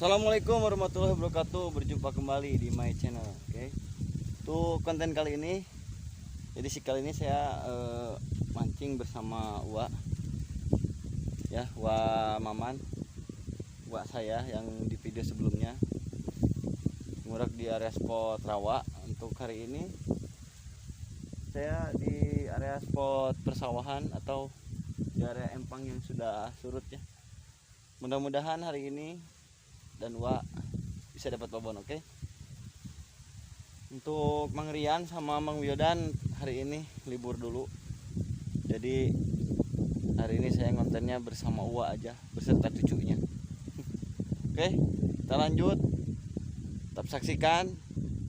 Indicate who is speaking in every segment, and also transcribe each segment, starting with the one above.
Speaker 1: Assalamualaikum warahmatullahi wabarakatuh. Berjumpa kembali di my channel. Oke. Untuk konten kali ini, jadi si kali ini saya mancing bersama Wa. Ya, Wa Maman. Wa saya yang di video sebelumnya. Ngurek di area spot rawa. Untuk hari ini saya di area spot persawahan atau di area empang yang sudah surut ya. Mudah-mudahan hari ini dan Wa bisa dapat babon, oke? Untuk Mang Rian sama Mang Wildan hari ini libur dulu. Jadi hari ini saya ngontennya bersama Wa aja beserta cucunya. Oke, kita lanjut. Tetap saksikan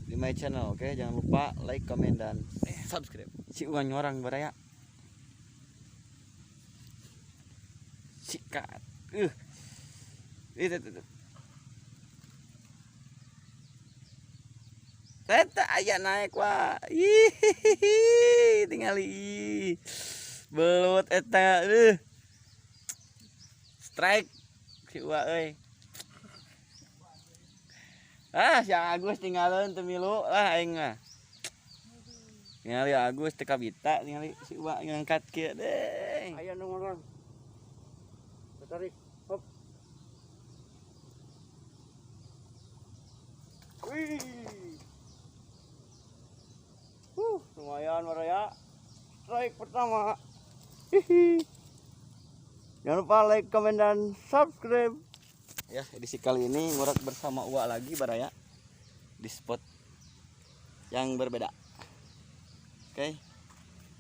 Speaker 1: di my channel, oke? Jangan lupa like, komen, dan subscribe. Si Wa nyorang baraya. Sikat. Itu. Teta aya naik wah. Ih, tingali. Belut eta. Strike si Wa euy. Ah, si Agus tinggalin teu milu lah aing mah. Tingali Agus teu kabita tingali si Wa ngangkat kieu deh.
Speaker 2: Aya nu ngorang. Tarik. Hop. Wih.
Speaker 1: Lumayan waraya. Strike pertama. Hihi. Jangan lupa like, komen, dan subscribe. Ya, edisi kali ini ngurek bersama Wa lagi baraya di spot yang berbeda. Oke.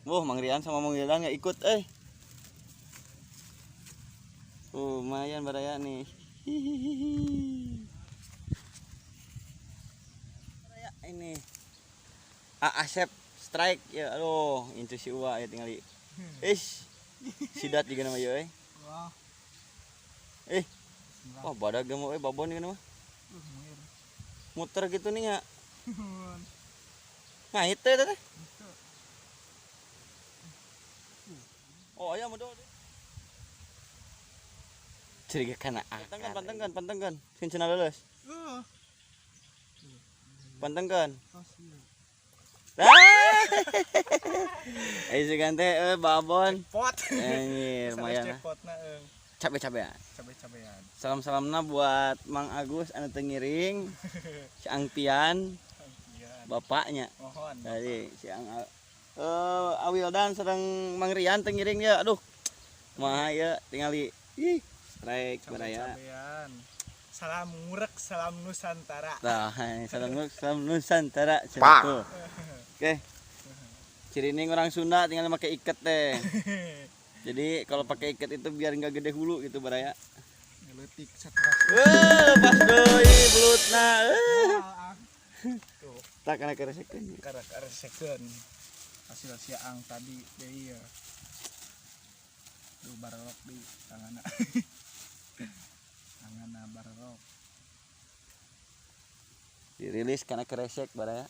Speaker 1: Wuh, Mang Rian sama Mang Wildan nggak ikut, eh. Lumayan baraya nih. Hihihi. Baraya ini. Asep strike ya, aduh, intu si Uwa ya tinggali. Ish. Sidat juga nama euy.
Speaker 2: Wah.
Speaker 1: Wah, badag mah euy babon ieu mah. Muter gitu nih ya. Ngait teh teh. Oh, aya modal. Curiga kana akar. Pantengkeun, pantengkeun. Sing cenah leuleus. Pantengkeun. Ayo sugan teh babon.
Speaker 2: Pot.
Speaker 1: Anjir, lumayan. Cabe-cabean.
Speaker 2: Cabe-cabean.
Speaker 1: Salam-salamna buat Mang Agus anu teu ngiring. Si Angpian. Bapaknya.
Speaker 2: Mohon.
Speaker 1: Tadi si Ang Awildan sareng Mang Rian teu ngiring ya. Aduh. Kumaha ieu tingali. Ih, strike baraya.
Speaker 2: Cabe-cabean. Salam ngurek, salam Nusantara.
Speaker 1: Tah, salam ngurek, salam Nusantara. Pak. Oke. Ciri ini orang Sunda tinggal pakai ikat teh. Jadi kalau pakai ikat itu biar nggak gede hulu gitu baraya.
Speaker 2: Ngeletik setelah.
Speaker 1: Pas deui belutna.
Speaker 2: Tuh.
Speaker 1: Tak kana karesekeun.
Speaker 2: Kana karesekeun. Hasil siang tadi deui ya. Duh barelok di tanganna. Tanganna barelok.
Speaker 1: Dirilis kana keresek baraya.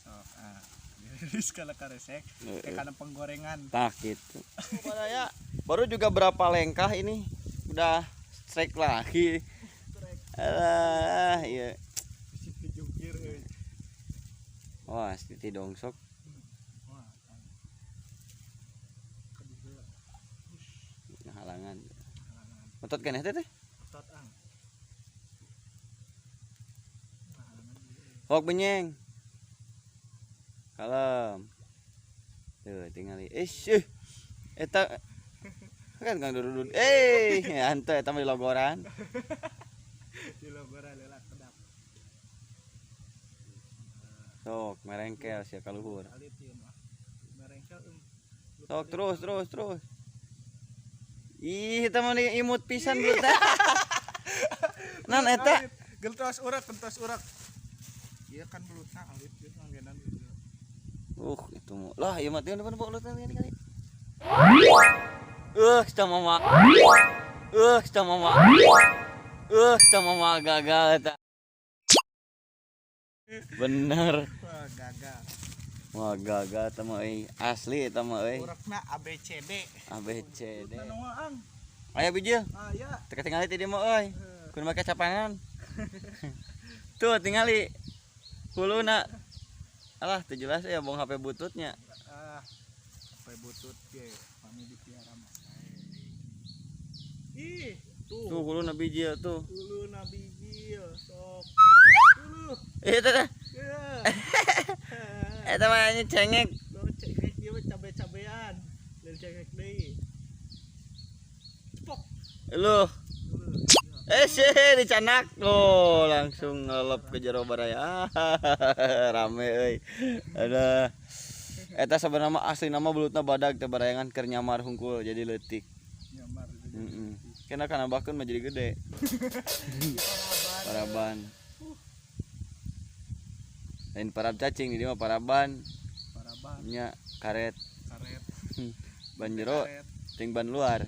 Speaker 2: Sok ah. Dirilis kana keresek kayak kana penggorengan.
Speaker 1: Tah gitu. Baraya baru juga berapa lengkah ini udah strike lagi. Alah, iya.
Speaker 2: Siti jungkir euy.
Speaker 1: Wah, siti dongsok.
Speaker 2: Wah.
Speaker 1: Halangan. Otot kan teh teh?
Speaker 2: Otot ang.
Speaker 1: Hok benyeng. Kalem. Tuh tingali. Ish. Eta kan Kang Durudun. Hantu eta mah di logoran.
Speaker 2: Di logoran leulak kedap.
Speaker 1: Sok merengkel sia kaluhur.
Speaker 2: Merengkel.
Speaker 1: Sok terus terus terus. Ih, eta mah imut pisan belut. Nan eta
Speaker 2: gentos urak, gentos urak. Ieu kan belutna alit ieu nganggenan gitu.
Speaker 1: Itu mah. Lah, ieu mah teh depan belutna kali kali. Sama mama. Sama mama. Sama mama gagal eta. Bener.
Speaker 2: Wah, gagal.
Speaker 1: Wah, gagal eta mah euy. Asli eta mah euy.
Speaker 2: Urekna ABCD.
Speaker 1: ABCD.
Speaker 2: Aya
Speaker 1: Aya bijil.
Speaker 2: Aya.
Speaker 1: Teu katingali ti dieu mah euy. Kudu make capangan. Tuh tingali huluna. Alah, teu jelas ya bong HP bututnya.
Speaker 2: Ah. HP butut ge pami dipiara mah. Ih, tuh.
Speaker 1: Tuh huluna bijil tuh.
Speaker 2: Huluna bijil sok. Hulu.
Speaker 1: Eh, teh. Eta mah nya cengek.
Speaker 2: Tuh cengek ieu mah cabe-cabean. Lain cengek deui. Cepok.
Speaker 1: Loh. Eh sih dicanak. Oh, langsung ngelep ke jero baraya. Rame euy. Aduh. Eta sebenarnya mah asli nama belutna badag teh barayangan keur nyamar hungkul jadi leutik.
Speaker 2: Nyamar.
Speaker 1: Heeh. Kena kana bakeun mah jadi gede. Paraban. Lain parab cacing di dieu mah paraban.
Speaker 2: Paraban.
Speaker 1: Nya karet.
Speaker 2: Karet.
Speaker 1: Ban jero ting ban luar.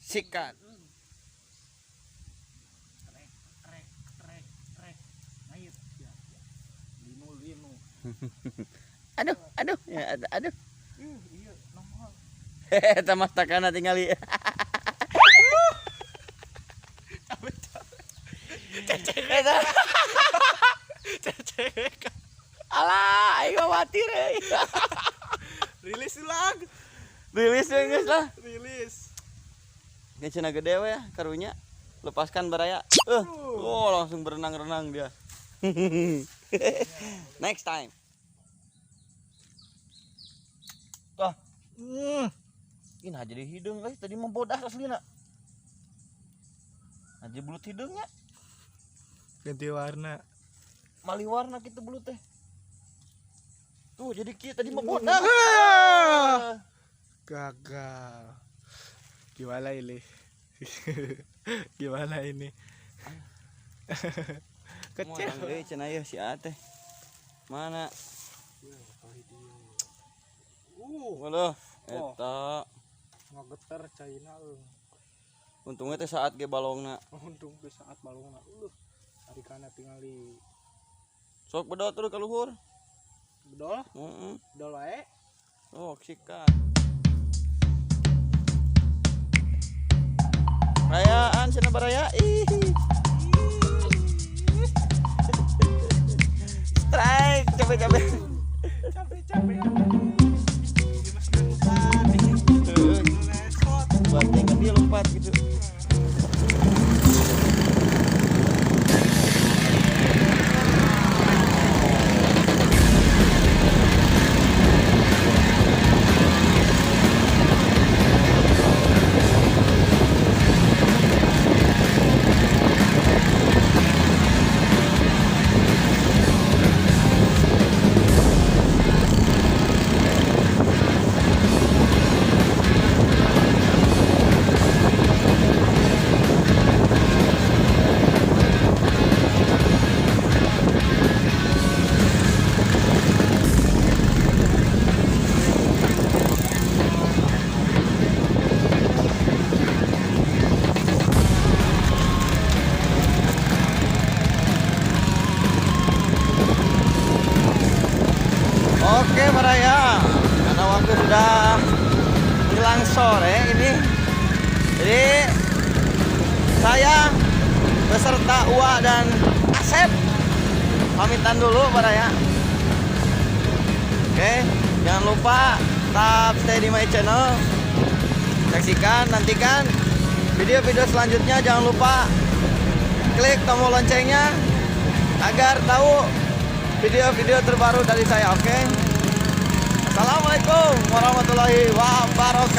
Speaker 1: Sikat.
Speaker 2: Trek trek trek trek. Ngait ya. Linu linu.
Speaker 1: Aduh, aduh, ya, aduh.
Speaker 2: Iya, nongol.
Speaker 1: Eta mah takana tingali.
Speaker 2: Cabe-cabe.
Speaker 1: Eta.
Speaker 2: Cecek.
Speaker 1: Alah, aing mah khawatir euy.
Speaker 2: Rilis ulang.
Speaker 1: Rilis we geus lah.
Speaker 2: Rilis.
Speaker 1: Geus cenah gede we ya karunya. Lepaskan baraya. Oh, langsung berenang-renang dia. Next time. Wah. Ini jadi hidung guys, tadi mah bodas aslina. Aja belut hidungnya.
Speaker 2: Ganti warna.
Speaker 1: Mali warna gitu belut teh. Tuh jadi kieu tadi mah bodas.
Speaker 2: Gagal. Gimana ini? Gimana ini? Kecil.
Speaker 1: Moal deui cenah ieu si A teh. Mana? Waduh, eta
Speaker 2: Ngageter caina euy.
Speaker 1: Untungnya teh saat ge balongna.
Speaker 2: Untung teh saat balongna. Tarikana tingali.
Speaker 1: Sok bedol terus ka luhur.
Speaker 2: Bedol?
Speaker 1: Heeh.
Speaker 2: Bedol wae.
Speaker 1: Oh, sikat. Rayaan cenah baraya. Ih. Strike, capek-capek.
Speaker 2: Capek-capek.
Speaker 1: Buat yang dia lompat gitu. Oke baraya, karena waktu sudah menjelang sore ini, jadi saya beserta Uwa dan Asep pamitan dulu baraya. Oke, jangan lupa tetap stay di my channel, saksikan, nantikan video-video selanjutnya. Jangan lupa klik tombol loncengnya agar tahu video-video terbaru dari saya. Oke, assalamualaikum warahmatullahi wabarakatuh.